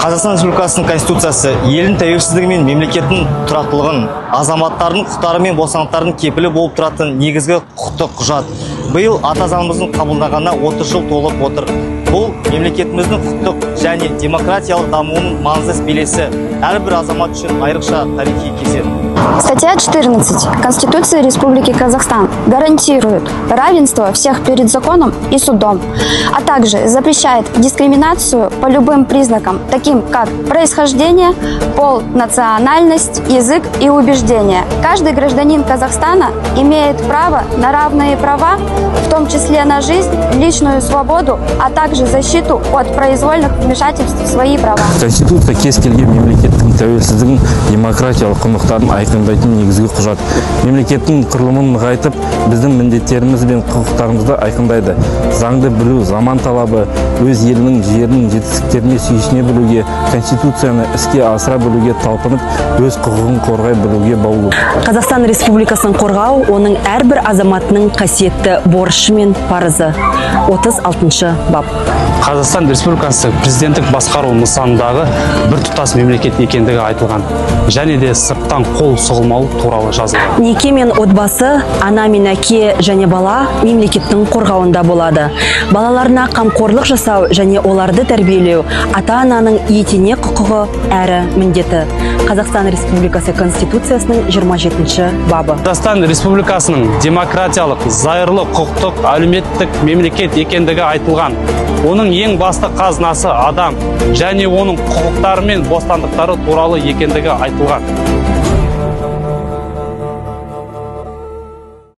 Қазақстан Республикасының Конституциясы елдің тәуелсіздігі мен мемлекеттің тұрақтылығын, азаматтардың құқықтары мен бостандықтарының кепілі болып тұратын негізгі құқықтық құжат. Биыл ата заңымыздың қабылданғанына 30 жыл толып отыр. Бұл мемлекетіміздің құқықтық және демократиялық дамуының маңызды белесі, әрбір азамат үшін айрықша тарихи кезең. Статья 14 Конституции Республики Казахстан гарантирует равенство всех перед законом и судом, а также запрещает дискриминацию по любым признакам, таким как происхождение, пол, национальность, язык и убеждения. Каждый гражданин Казахстана имеет право на равные права, в том числе на жизнь, личную свободу, а также защиту от произвольных вмешательств в свои права. Конституция кез келген мемлекеттің тәуелсіздігін, демократиялық құндылықтарын айқындайтын негізгі құжат. Мемлекеттің құрылымын нығайтып, біздің міндеттеріміз бен құқықтарымызды айқындайды. Заңды білу заман талабы, өз елінің, жерінің жетістіктеріне сүйсіне білуге, Конституцияны іске асыра білуге талпынып, өз құқығын қорғай білуге баулу. Қазақстан Республикасын қорғау оның әрбір азаматының қасиетті борышы мен парызы. 36 бап. Қазақстан Республикасы президенттік басқару нысанындағы біртұтас мемлекет екендігі айтылған және де сырттан қол сұғылмау туралы жазылған. Неке мен отбасы, ана мен әке және бала мемлекеттің қорғауында болады. Балаларына қамқорлық жасау және оларды тәрбиелеу ата-ананың етене құқығы әрі міндеті. Қазақстан Республикасы Конституциясының 27 бабы. Қазақстан Республикасының демократиялық, зайырлы, құқықтық, әлеуметтік мемлекет екендігі айтылған. Оның ең басты қазынасы адам және оның құқықтары мен бостандықтары туралы екендігі айтылған.